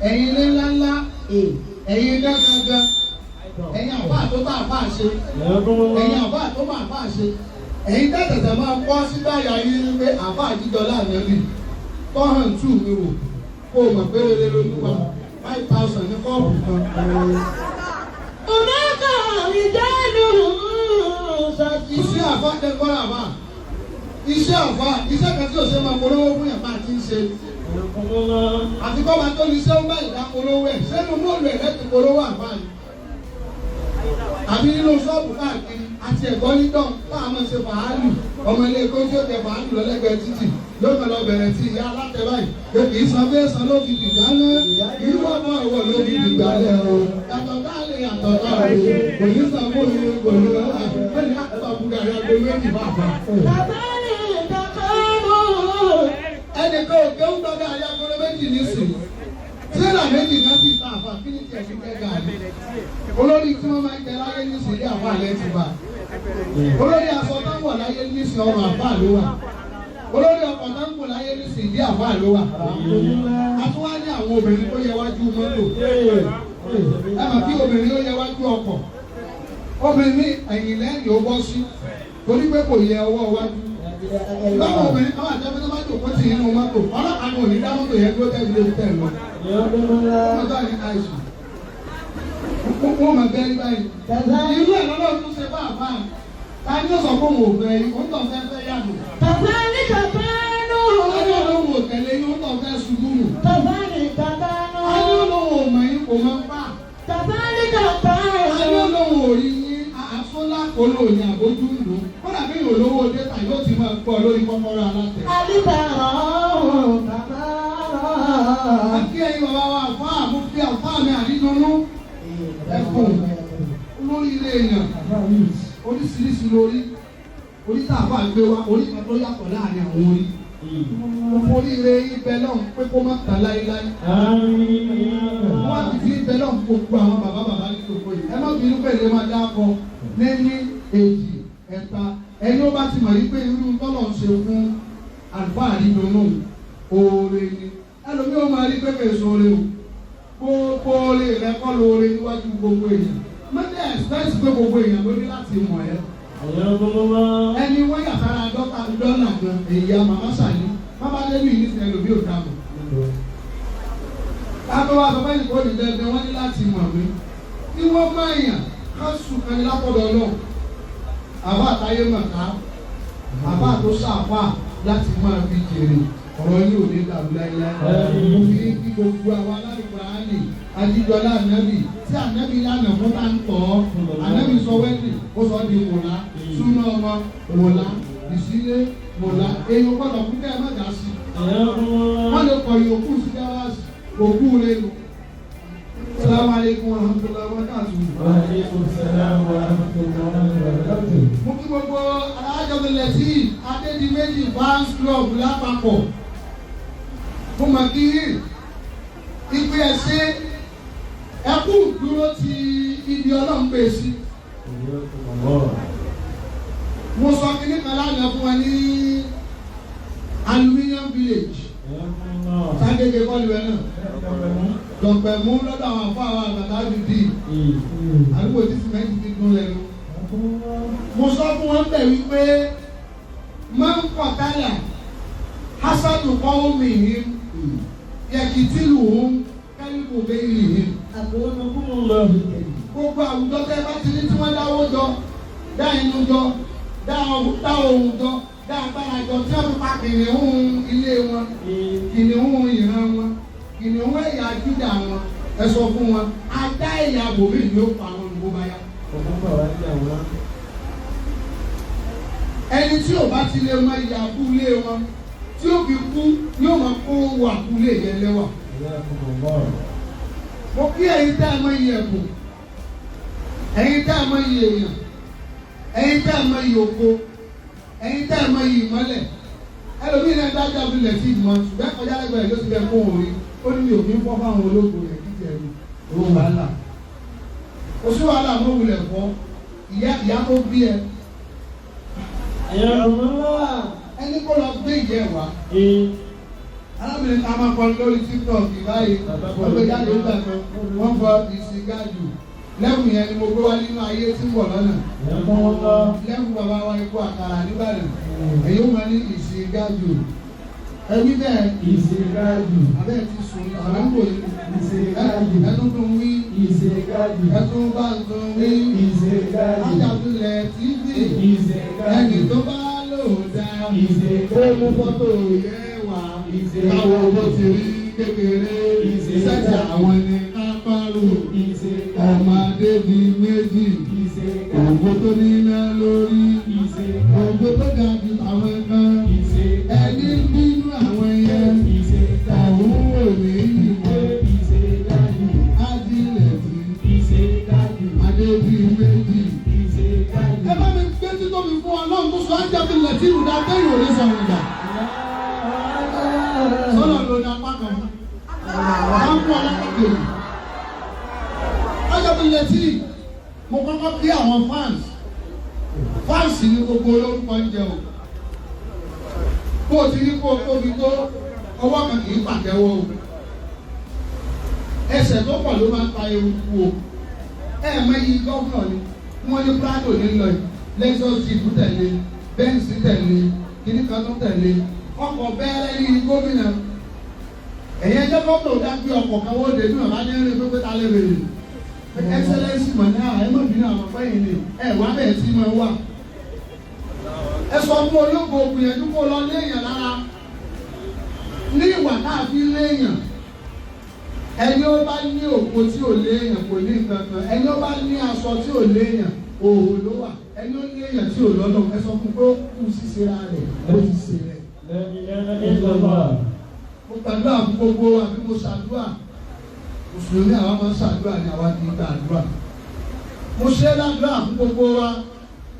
Ẹ̀yin ilé ńláńlá, ẹ̀yin gángan, ẹ̀yin àbá tó bá àbá ṣe, ẹ̀yin àbá tó bá àbá ṣe, ẹ̀yin tẹ̀tẹ̀tẹ̀ máa kọ́ sígbàyà yín pé àbá àjíjọ lánàá bì tọ́hàn tù mí wò kó o mọ̀ pé rere lolúwa 5,000 ní kọ́ọ̀pù kan. هناك رجال Iṣẹ́ àfa dẹ́kọ́rọ́ àfa, iṣẹ́ àfa, iṣẹ́ kan tí ò ṣe máa polówó fún yàrá àti ń ṣe. Àti kọ́ máa tó ní iṣẹ́ ń bá ìdá polówó ẹ̀ sẹ́nu mọ́ọ̀lù ẹ̀ lẹ́tì polówó àfa ni. Àbí nínú ṣọ́ọ̀bù káàkiri àti ẹ̀gbọ́n ní dán bá a máa ṣe fàálù ọmọ ilé ẹ̀kọ́ tí ó tẹ fàálù lọ́lẹ́gbẹ̀ẹ́ títì yóò kàn lọ bẹ̀rẹ̀ tí ìyá alátẹ báyìí pé kì í san bí san ló fi dìgbà náà kì í wọ́n náà wọ̀ ló fi dìgbà lẹ̀ o yàtọ̀ táàlì yàtọ̀ táàlì kò ní san fún mi kò ní lọ́la ó ní àtọ̀ bùgà yàgò méjì bá fà. كذلك كانوا Ẹnìkan ò kéwú gbọ́dọ̀ àyàgò méjì nísìnyí tíra méjì náà sì ta àfà kí ni tiẹ̀ fi jẹ́ gàrí olórí tí wọ́n máa ń jẹ láyé nísìnyí àfà lẹ́ ti bá olórí aṣọ tó ń wọ̀ láyé nísìnyí ọrùn àfà ló wà olórí ọkọ̀ tó ń kò láyé nísìnyí àfà ló wà. A tún wá ní àwọn obìnrin tó yẹ wájú mọ́tò, ẹ mọ̀ kí obìnrin ó yẹ wájú ọkọ̀, obìnrin ní ẹ̀yìn lẹ́yìn ó bọ́ sí torí pé kò yẹ ọwọ́ wájú. Báwo obìnrin kan àti ẹgbẹ́ tó bá jòkó tì nínú mọ́tò, ọlọ́pàá ní òní dá mọ́tò yẹn dúró tẹ́lẹ̀ tẹ̀ lọ. Wọ́n tó ní àìsàn wọ́n máa bẹ́ẹ̀ báyìí. Irú ẹ̀ lọ́lọ́ tún ṣe bá àbá ta ni ó sọ fún òun òfẹ́ yìí, òun tó fẹ́ fẹ́ yàgò. كذلك كانوا Ta ni olóhùn òtẹ̀lé yìí, òun tó fẹ́ ṣubú nù. كذلك Ta ni كانوا olóhùn òmò yìí kò máa ń pa. كذلك Ta ni كانوا olóhùn òrí yín àsólá olóòní àbójú ń lò. Kódà bí olówó dẹ́ta yóò ti máa gbọ́ lórí kọ́kọ́rọ́ alátẹ. هل تراه كما رأى Àti ẹ̀yin bàbá wa àfáà àmúfi àfáà mi àrídùnnú. Ẹ̀fọn olórí ilé èèyàn oríṣiríṣi lórí orí tá a bá gbé wa orí kan tó yàtọ̀ láàrin àwọn orí. Mo foríire ibẹ̀ lọ́hùn pé kó má tán láéláé. Wọ́n ti fi ibẹ̀ lọ́hùn gbogbo àwọn bàbá bàbá ní gbogbo yìí. Ẹ má bínú pé ilé máa dáko méní èjì ẹ̀ta ẹni ó bá ti mọ̀ yìí pé irú tọ́lọ̀ ń ṣe fún àlùfáà àrídùnnú oore ni. Ẹlòmíì ó máa rí pé kèso oore o. Gbogbo oore rẹ kọ́ lóore níwájú gbogbo èèyàn. Mọ́tẹ́ ẹ̀sìpẹ́sì pé gbogbo èèyàn ló ní láti mọ̀ ẹ́. Ẹni wọ́n yà sára dọ́là dọ́là gan èyí a màmá sàní bàbá débi yìí nísìnyẹn lòbí ò dáàbò. Káàtó wa sọ fẹ́ẹ́ nìkan ní dandan wọ́n ní láti mọ̀ mí. Tí wọ́n máa yàn ká sùn kan ní lápọ̀dọ̀ náà. Àbá àtayé mọ̀ ká àbá tó sàfà láti máa fi jèrè ọ̀rọ̀ yìí ò ní dàrú láéláé. Mo fi kí gbogbo àwọn alárùkù àálì ajíjọlá ànábì tí ànábì lánàá fún tá ń tọ́ ànábì sọ wẹ́ndì ó sọ di wòlá súná ọmọ wòlá ìsílé wòlá èyí gbọ́dọ̀ kú kẹ́ ẹ má dá sí. Wọ́n lè kọ ìyókù sí gáwáàsì òkú rẹ̀ nù. Salamu alaikum wa rahmatulahi wa barakatuh. Mo kí gbogbo alájọbìnrin tí Adédìméjì fans club lápapọ̀. Mo mọ̀ kí ìpè ẹ̀ṣẹ́ ẹkú dúró ti ibi Ọlọ́run pè sí. Mo sọ kíní kan lánàá fún wa ní Aluminium Village. Ságége kọ́lu ẹ̀ náà. Dọ̀pẹ̀mú lọ́dọ̀ àwọn àfọ àwọn àgbàdo àdìdì. Àdúgbò tí sìmẹ́ntì ti gún lẹ́nu. Mo sọ fún wọn bẹ̀ wípé máa ń kọ̀ tálà hasadu kọ́wọ́mì yìí yẹkìtìlù ń kẹ́líkù bẹ́ẹ̀lì yìí. Gbogbo àwùjọ tẹ́ bá ti ní tí wọ́n dáwó jọ, dá inú jọ, dá ohun jọ, dá agbára jọ tí wọ́n fi pa kìnìún ilé wọn, kìnìún ìran wọn, kìnìún ẹ̀yà Júdà wọn, ẹ sọ fún wọn, ajá ẹ̀yà bòmí ni ó pa wọn lùbó bá yá. Ẹni tí ò bá ti lè mọ ìyá abúlé wọn tí ó fi kú yóò máa kó wà abúlé yẹn lẹ́wà. Mo kí ẹ̀yin tẹ́ ẹ mọ iye ẹ̀bùn, ẹ̀yin tẹ́ ẹ mọ iye èèyàn, ẹ̀yin tẹ́ ẹ mọ iye oko, ẹ̀yin tẹ́ ẹ mọ iye ìmọ́lẹ̀. Ẹlòmíì náà dájọ́ abúlé tí ì mọ ṣùgbọ́n kọjá lẹ́gbẹ̀ẹ́ ló ti bẹ kó òun rí. Ó ní mi ò kí ń fọ́ fáwọn ológun rẹ̀ kí tiẹ̀ ní owó wàhálà. Kò sí wàhálà mọ́ wulẹ̀ fọ́ ìyá ìyá tó bí ẹ. Ẹni kó lọ gbé ìyẹ́ wa. Arábìnrin ta máa kọrin lórí TikTok báyìí, wọ́n gbé jáde nígbà kan, wọ́n fọ ìsìngájù. Lẹ́kùn yẹn ni mo gbé wá nínú ayé tí ń bọ̀ lọ́nà. Lẹ́kùn bàbá wa ikú àkàrà nìbàdàn. Èyí ó máa ní ìsìngájù. Ẹbí bẹ́ẹ̀. Ìsìnkájù. Abẹ́ ti sùn, àbẹ́ ń bò yín. Ìsìnkájù. Ẹnu tó ń wí. Ìsìnkájù. Ẹtún bá ń tún wí. Ìsìnkájù. Ajábílẹ̀ TV. Ìsìnkájù. Ẹni tó bá lò dá. Ó mú fọ́tò yẹ wá. Káwo bó ti rí kékeré. Sẹ́tì àwọn ni kápárù. Ọmọdé di méjì. Ògbó tó níná lórí. Ògbó tó ga ju àwọn kan. Ẹni bínú àwọn yẹn. Ọ̀hún ò ní ìmọ̀. Ajílẹ̀ tí. Adé di méjì. Ẹ bá mi gbé títóbi fún Ọlọ́run tó sọ Ajábílẹ̀ tí ìrùdá bẹ́ẹ̀ ò lè sọ̀rọ̀ ìgbà. Sọ́nà ló ní apá kan. Wọ́n á kú ọlọ́pàá kejì. Ajábílẹ̀ tí mo kọ́kọ́ kí àwọn fans. Fans ní gbogbo olórúkọ ń jẹ o. Bó o ti ní kó o tóbi tó, ọwọ́ kan kì í pàtẹ́wọ́ o. Ẹsẹ̀ tó pọ̀ ló máa ń ta eruku o. Ẹ mọ iye gómìnà ni wọ́n ní Prado ní lọ yìí, Lexus Jeep tẹ̀lé, Benz tẹ̀lé, kíní kan tó tẹ̀lé, ọkọ̀ bẹ́ẹ̀rẹ̀ ní gómìnà. Ẹ̀yin ẹjẹ́ gómìnà ò dájú ọkọ̀ kan wọ́n dé bí wọ́n bá ní ẹni pé ta lè bèrè. Excellence mọ̀ ní ẹ má bínú àwọn fẹ́yìn ni ẹ wá bẹ́ẹ̀ tí mo wà. Ẹ sọ fún ológo gbìyànjú kó lọ léèyàn lára. Ní ìwà tá a fi léèyàn, ẹni ó bá ní òkò tí ò léèyàn kò ní nǹkan kan, ẹni ó bá ní aṣọ tí ò léèyàn òhò ló wà, ẹni ó léèyàn tí ò lọ́nà, ẹ sọ fún pé ó kú ṣíṣe ra rẹ̀, ó ti ṣe rẹ̀. Mo gbàdúrà fún gbogbo wa bí mo ṣàdúrà. Mùsùlùmí àwa máa ń ṣàdúrà ni àwa kì í gba àdúrà. Mo ṣe ládùúrà fún gbogbo wa.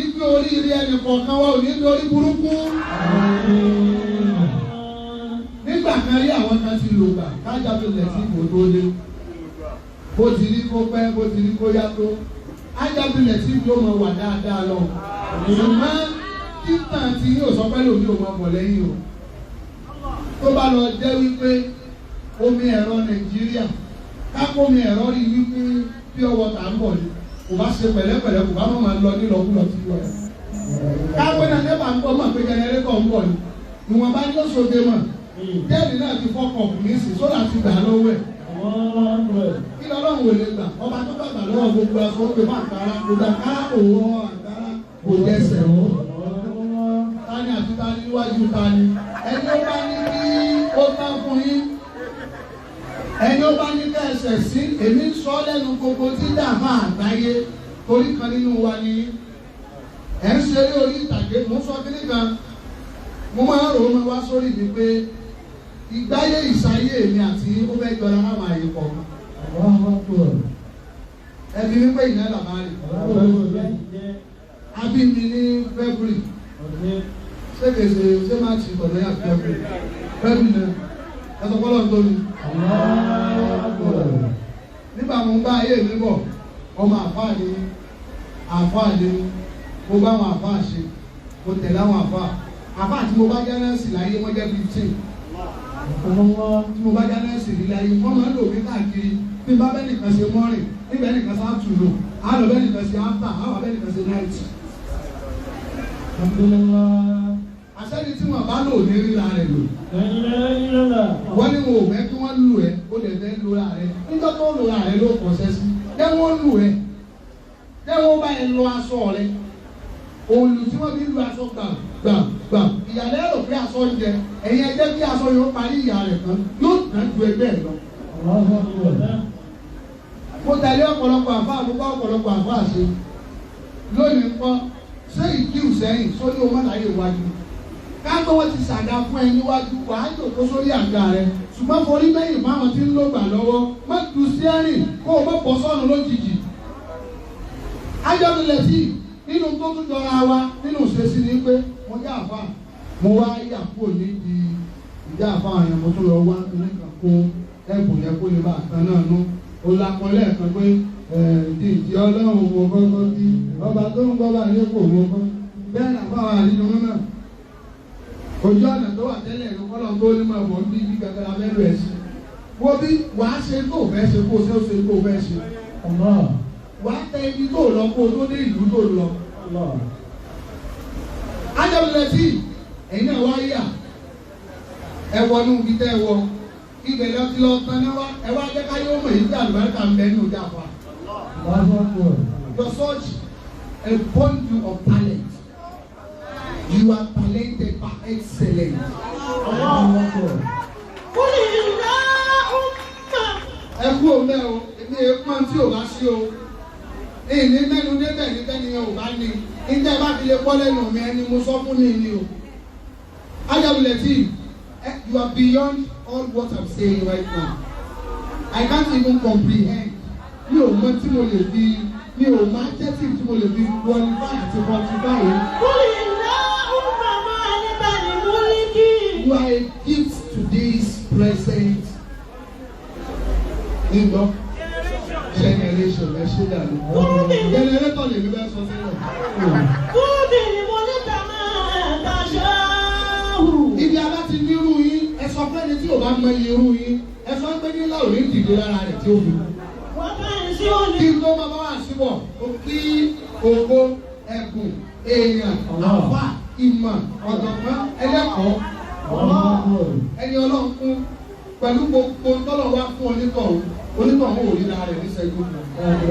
Ibi oríire ẹnì kọ̀ọ̀kan wa ò ní lórí burúkú. Nígbà kan rí àwọn kan ti lò gbà kájábílẹ̀ tí kò tó dé. Bó ti rí kó pẹ́, bó ti rí kó yá tó. Ajábílẹ̀ tí yóò máa wà dáadáa lọ. Ṣùgbọ́n títàn tí yóò sọ pé lòmí ò máa bọ̀ lẹ́yìn o. Tó bá lọ jẹ́ wípé omi ẹ̀rọ Nàìjíríà, kápómi ẹ̀rọ rí wípé pure water ń bọ̀ ni, kò bá ṣe pẹ̀lẹ́pẹ̀lẹ́ kò bá má máa lọ nílọ́kúlọ tí wọ́n yẹ. Kápẹ́ náà nẹ́bà ń bọ̀ mọ̀ pé jẹnẹrétọ̀ ń bọ̀ ni, ìwọ̀nba ni ó ṣoge mọ̀. Jẹ́ẹ̀lì náà ti fọ́kọ̀ nísìn, sódà ti gbà lọ́wọ́ ẹ̀. Kí lọ́lọ́run ò lè gbà? Ọba tó bá gbà lọ́wọ́ gbogbo aṣọ ó pè fún àǹkárá, kò gbà àǹkárá kò wọ àǹkárá kò jẹsẹ̀ wọ́. Tani àti tani níwájú tani? Ẹni ó bá ní kí ó tán fún yín. Ẹni ó bá ní ká ẹsẹ̀ sí, èmi ń sọ lẹ́nu gbogbo tí dàbà àgbáyé torí kan nínú wa ni. Ẹ̀ ń ṣeré orí ìtàgé, mò ń sọ kíní kan. Mo máa ń rò ó máa wá sórí mi pé ìgbáyé ìsáyé èmi àti ó fẹ́ jọra láwọn àyè kọ̀ọ̀kan. Ẹbí wípé ìná làbá rè. Abí mi ní February. Ṣé kèsè ṣé má ti tọ̀lé àti February? February náà. Ẹ sọ fọlọ́ tó mi. Nígbà mo ń bá ayé mi bọ̀, ọmọ àfáà ni, àfáà ni, mo bá àwọn àfáà ṣe, mo tẹ̀lé àwọn àfáà. Àfáà tí mo bá jẹ́ nọ́ọ̀sì láyé wọ́n jẹ́ 15. Tí mo bá jẹ́ nọ́ọ̀sì rí láyé, wọ́n máa ń lò mí káàkiri. Bí n bá bẹ́ẹ̀ nìkan ṣe mọ́rìn, níbẹ̀ nìkan ṣe àtúlò, á lọ bẹ́ẹ̀ nìkan ṣe áfà, á wà bẹ́ẹ̀ nìkan ṣe náìtì. Àṣẹ́ni tí wọ́n bá lò ní ríra rẹ̀ lò. Wọ́n ní wọn ò fẹ́ kí wọ́n lù ẹ́, ó lè fẹ́ lora rẹ̀. Níjọ́ tó lora rẹ̀ ló kọ̀ṣẹ́ sí. Jẹ́ wọ́n lù ẹ́. Jẹ́ wọ́n bá ẹ lọ aṣọ rẹ̀. Òòlù tí wọ́n fi lu aṣọ gbà gbà gbà. Ìyàlẹ́ rò pé aṣọ ń jẹ. Ẹ̀yin ẹ jẹ́ kí aṣọ yóò parí ìyá rẹ̀ tán. Yóò dán ju ẹgbẹ́ ẹ̀ lọ. Mo tẹ̀lé ọ̀pọ̀lọpọ̀ àfáà, mo bá ọ̀pọ̀lọpọ̀ àfáà ṣe. Lónìí ńkọ́, ṣé ìkíù sẹ́yìn sórí ọmọ láyé iwájú? Káàtó wọ́n ti ṣàga fún ẹ níwájú, wàá jòkó sórí àga rẹ. Ṣùgbọ́n forí mẹ́yìn fáwọn tí ń lò gbà lọ́wọ́, má du síẹ́rìn kó o má bọ́ sọ́nù lójijì. Ajábílẹ̀ tí nínú tó tún jọra wa nínú ìṣesí ni pé mo jẹ́ àfáà, mo wá yà kúrò nídìí ìjà àfáà yẹn, mo tún lọ wá nǹkan kún ẹ̀bùn yẹn kó lè bá àtàn náà nú. Ó lakọ lẹ́ẹ̀kan pé ìdí Ọlọ́run wo kọ́kọ́ kí ọba tó ń gbọ́ bá ní kò wọ́n kọ́. Bẹ́ẹ̀ ni àfáà àdínú náà. Ojú ọ̀nà tó wà tẹ́lẹ̀ ló kọ́ lọ́n tó ní máa bọ̀ ní ibi kankan la fẹ́ lọ ẹ̀ sí. Wo bí wàá ṣe tó fẹ́ ṣe kó o ṣe ó ṣe tó fẹ́ ṣe. Allah. Wàá tẹ ibi tó lọ kó o tó dé ìlú tó lọ. Allah. Ájọ́bìlẹ̀ tí ẹ̀yin náà wá yà ẹ wọnú ibi tẹ́ ẹ wọ ibẹ̀ lọ ti lọ tán náà wá ẹ wá jẹ́ ká yóò mọ̀ èyí tí àlùbáríkà ń bẹ nínú ìjà fa. Allahu Akbar. You're such a bundle of talent. You are talented by excellence. Allahu Akbar. Ẹ kú òun bẹ́ẹ̀ o, èmi èé pọ́n tí ò bá sí o. Èyí mẹ́nu débẹ̀ ní tẹ́niyàn ò bá ní. Níta bá fi lè pọ́ lẹ́nu mi ẹni mo sọ fún mi ni o. Ayọ̀bìlẹ̀ tí you are beyond all what I'm saying right now. I can't even comprehend. Mi ò mọ tí mo lè fi, mi ò mọ adjective tí mo lè fi qualify àti quantify yìí. You are a gift to this present nígbọ́ generation. Ẹ ṣe dànù. Generator lèmi bá sọ sílẹ̀. Ibi a bá ti nírú yín, ẹ sọ pé ẹni tí ò bá mọ iye irú yín, ẹ sọ pé nílá ò ní dìde lára rẹ̀ tí ó fi kú. Kí n tó máa bá wà síbọ̀, ó kí ògo, ẹ̀bùn, èèyàn, àfà, ìmọ̀, ọ̀jọ̀gbọ́n, ẹlẹ́kọ̀ọ́, Allahu Akbar. ẹni ọlọ́run fún pẹ̀lú gbogbo tọ́lọ̀ wá fún onítọ̀hún, onítọ̀hún ò rí lára rẹ̀ níṣẹ́jú kan. La ilaha